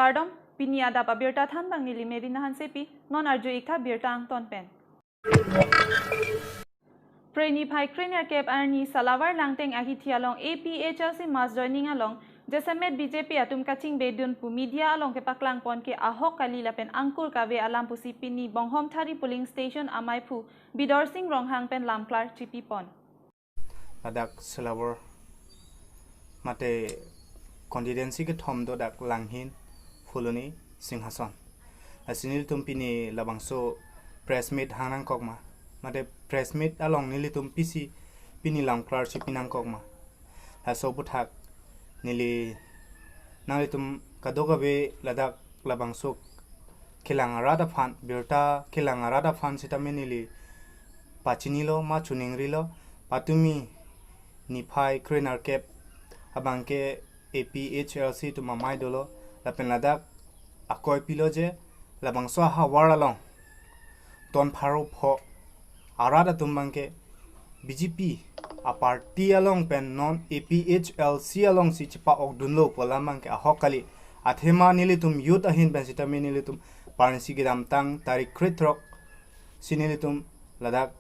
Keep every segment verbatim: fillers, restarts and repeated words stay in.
Kardom, pini adap abirta thanbang neli Merina Hansepi, non arju-ik tha birta angton pen. Phre niphai krenerkep arni Salavar Langteng ahithi along A P H L C mass joining along jasemet B J P atum kachingbedun pu media along kepaklangpon ke ahok kali lapen angkur kave alam pusi pini Bonghomthari polling station amaiphu Bidorsing Ronghang pen lamklar chipipon. Ladak Salavar mate constituency kethom do, dak Langhin, Phuloni, Singhason. Lasi nelitum pini labangso press meet hang nangkok ma, mate press meet along nelitum pisi pini lamklar chipi nangkok ma. Laso aputhak neli nanglitum kadokave ladak labangso kelang arat aphan, birta kelang arat aphan sitame neli pachinilo ma choningrilo, patumi niphai krenerkep abangke A P H L C atum amei dolo, lapen ladak akoi pilo je labangso ahavar along ton pharo pho arat atum abangke B J P aparty along pen non A P H L C alongsi chipa-okdunlo pu alam abangke ahok kali. Athema nelitum youth ahin pen sitame nelitum parnisi kedamtang tarik krethrok si nelitum ladak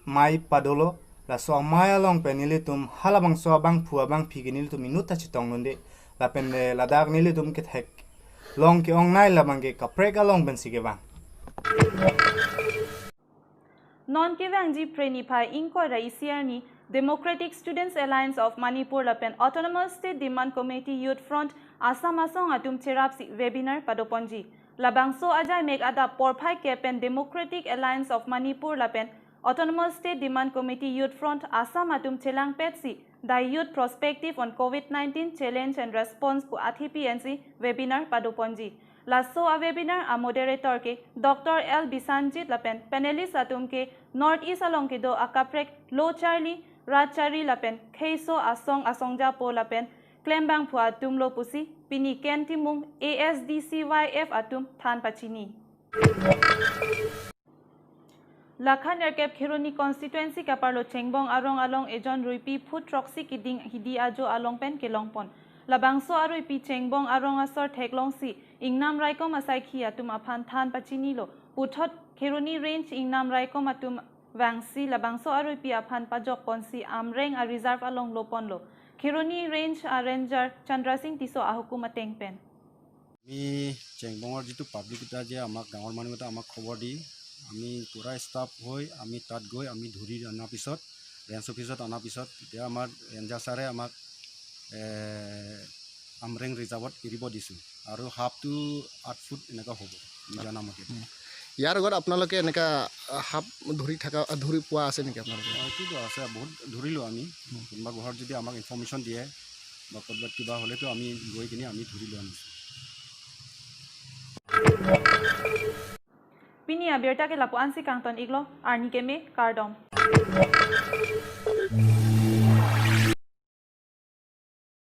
mei padolo. Laso amei along pen nelitum halabangso abangphu abangphi ke nelitum inut ta chetongdunde. Lapen le ladak nelitum ketheklong ke-ongnei labangke kaprek along pensi kevang. Non kevangji Phre niphai ingkoi ra isi arni Democratic Students Alliance of Manipur lapen Autonomous State Demand Committee Youth Front Assam asong atum cherapsi webinar padoponji. Labangso ajaimek adap porphai kep pen Democratic Alliance of Manipur lapen Autonomous State Demand Committee Youth Front Assam atum chelangpetsi The Youth Perspective on COVID nineteen Challenge and Response pu athe pensi webinar padoponji. Laso a-webinar a-moderator ke Doctor L Bisanjit lapen panelist atum ke North East along kedo akaprek lo charli, rat charli lapen kheiso asong asong japo lapen klembangphu atumlo pusi pini Ken Timung A S D C Y F atum than pachini. Lakha nerkep Kheroni constituency kaparlo Chengbong arong along ejon ruipi phut throksi kiding hidi ajo along pen kelongpon. Labangso aruipi Chengbong arong asor theklongsi ingnam raikom asaikhi atum aphan than pachinilo. Puthot Kheroni Range ingnam raikom atum vangsi labangso aruipi aphan pajokponsi Amreng a-reserve along loponlo. Kheroni Range a-ranger Chandra Singh Tisso ahukum ateng pen. আমি চেংবঙৰ যিটো পাব্লিক এটা যে আমাক, ডাঙৰ মানুহ এটা আমাক খবৰ দি, আমি পূৰা ষ্টাফ হৈ আমি তাত গৈ আমি ধৰি অনাৰ পিছত, ৰেঞ্জ অফিচত অনাৰ পিছত, তেতিয়া আমাৰ ৰেঞ্জাৰ ছাৰে আমাক, এ, আমৰেং ৰিজাৰ্ভত এৰিব দিছোঁ। আৰু হাফটো আঠ ফুট এনেকুৱা হ'ব, আমি জনা মতে। ইয়াৰ আগত আপোনালোকে এনেকা, আ, সাপ ধৰি থকা, আ, ধৰি পোৱা আছে নেকি আপোনালোকে? অ, এইটোতো আছে, বহুত ধৰিলোঁ আমি। কোনোবা ঘৰত যদি আমাক ইনফৰমেশ্যন দিয়ে বা ক'ৰবাত কিবা হ'লেতো আমি গৈ কিনে আমি ধৰি লৈ আনিছোঁ। Pini abirta ke lapu-ansi kangton-iklo, arni keme, kardom.